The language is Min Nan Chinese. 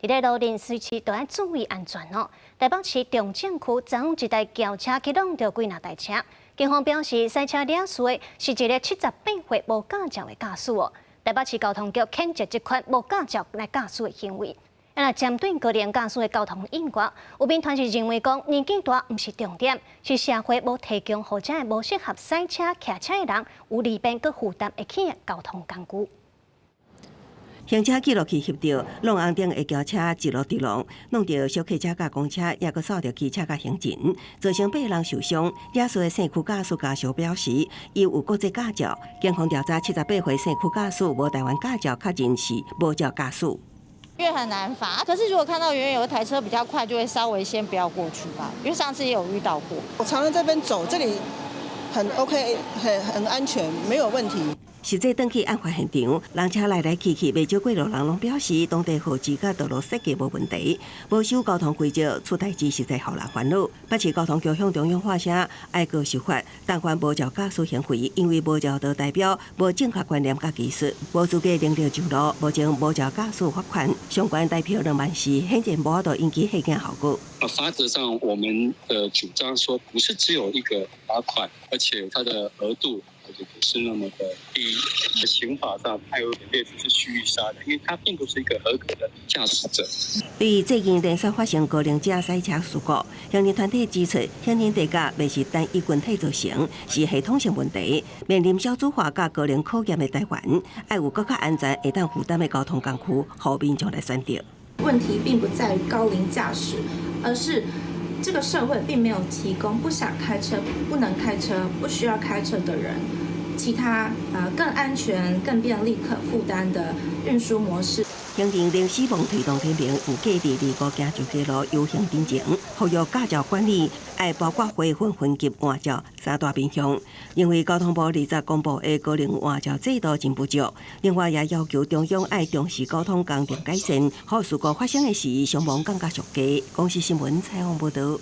佇咧路頂隨時都愛注意安全哦。台北市中正區昨昏一台轎車去挵著幾若台車，警方表示，賽車惹事的是一个78歲無駕照的駕駛哦。台北市交通局譴責這款無駕照來駕駛的行為。啊，針對高齡駕駛的交通意外，有民團是認為講年紀大毋是重點，是社會無提供予這無適合駛車、騎車的人有利便閣負擔會起的交通工具。行車記錄器翕著，挵紅燈的轎車一路直挵，挵著小客車佮公車，抑閣掃著機車佮行人，造成八人受傷。惹事的姓區駕駛家屬表示，伊有國際駕照。警方調查78歲姓區駕駛無台灣駕照，確認是無照駕駛。因為很難罰，可是如果看到遠遠有一台車比較快，就會稍微先不要過去吧。因為上次也有遇到過。我常常這邊走，這裡很 OK，很安全，沒有問題。實際轉去案發現場，人車來來去去，袂少過路人攏表示，當地號誌佮道路設計無問題，無守交通規則出代誌，實在予人煩惱。北市交通局向中央發聲，愛閣修法，重罰無照駕駛行為，因為無照就代表無正確觀念佮技術，無資格能力上路，目前無照駕駛罰款上懸台票2萬4，顯然無法度引起嚇驚效果。罰則上，我們的主張說，不是只有一個罰款，而且它的額度也不是那麼的低。刑法上，它有點類似是蓄意殺人，因為他並不是一個合格的駕駛者。對於最近連續發生高齡者賽車事故，行人團體指出，行人地價袂是單一群體造成，是系統性問題。面臨少子化佮高齡考驗的台灣，愛有閣較安全、會當負擔的交通工具，予民眾來選擇。問題並不在於高齡駕駛，而是這個社會並沒有提供不想開車、不能開車、不需要開車的人，其他更安全、更便利、可負擔的運輸模式。行人零死亡推動聯盟有計佇二五行石街路遊行進前，呼籲駕照管理愛包括回分、分級、換照三大面向。認為交通部20公布的高齡換照制度真不足，另外也要求中央愛重視交通工程改善，予事故發生的時傷亡降甲上低。公視新聞採訪報導。